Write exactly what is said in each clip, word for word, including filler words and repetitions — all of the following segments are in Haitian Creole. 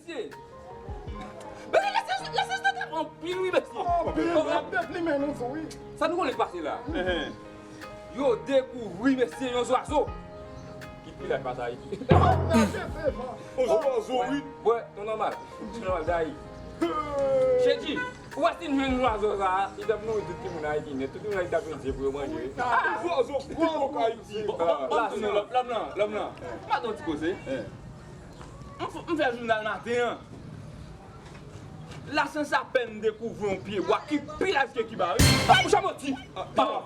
Mesye, mesye, lasyans, lasyans la trap anpil, wi, mesye. Anpil, y ap deplimen nou tou, wi. Sa nou konnen k pase la? Yo dekouvri, mesye, yon zwazo ki pi laj pase Ayiti. Yon zwazo, wi. Wè, ton nòmal. Ton nòmal, dayi. Chedji, ou wè si n jwenn zwazo sa a, li t ap nouri tout timoun Ayiti nèt. Tout timoun Ayiti t ap jwenn je pou yo manje, wi. Zwazo pi gwo k Ayiti. Lòm nan, lòm nan. M ap di yon ti koze. M f-, m fè jounal maten an. Lasyans apèn dekouvri yon pye bwa ki pi laj ke Kiba, wi. Pa bouch a manti.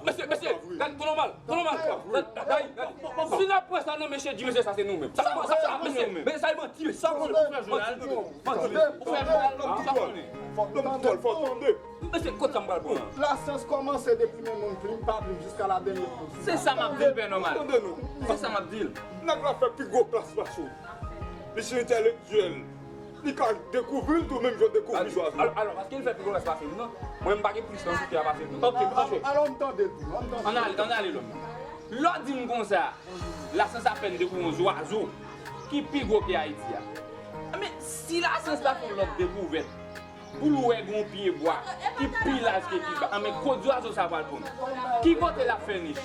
Mesye, mesye, gade, ton nòmal, ton nòmal. Gade, gade. Si n ap pran sa nan men Chedji, mesye, sa se nou menm. Sa, sa, sa, mesye, men sa e manti, mesye. Sa, ou fè jounal, ou fè jounal, ou pa konnen. Fòk tande. Mesye, kot sa m pral pran an? Lasyans kòmanse depi men moun plim pa plim jiska la dènyè plim. Se sa m ap di l, pè nòmal. Tande nou. Se sa m ap di l. Nèg la fè pi gwo klas pase w. Li se entèlektyèl. Li ka dekouvri l tou menm jan w dekouvri zwazo. Alò, alò, paske l fè pi gwo klas pase m nan. Mwen, m pa gen plis nan site a pase l. Ok, ok. Alò, ann tande tou, ann tande. Ann ale, ann ale, lòm nan. Lè w di m konsa, lasyans apèn dekouvri yon zwazo ki pi gwo ke Ayiti a. Men, si lasyans ta fè yon lòt dekouvèt, pou l wè gen yon pye bwa ki pi laj ke Kiba. Anben, kot zwazo sa pral ponn? Ki kote l ap fè nich?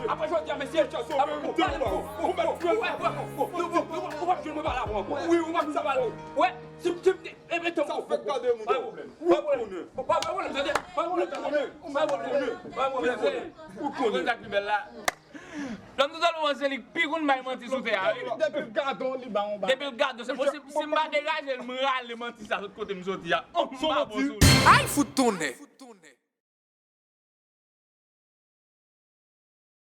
Apre jodi a, mesye, ou p ap jwenn mwen pale avè w ankò. Wi, ou p ap sa pale. Wè, si, si, e, e, sa w fèk gade moun. Pa pwoblèm. Pa pwoblèm, tande. Pa pwoblèm, tande. Pa pwoblèm. Pa pwoblèm. Ou konnen. Lòm toutòlman se li k pi konn bay manti sou tè a, wi. Depi l gade w, li ba w yon bagay. Depi l gade w, se, si, si m pa degaje l, m rale manti sa sot kote m soti a. Oh, m pa bon sou li. Ay, fout tonnè!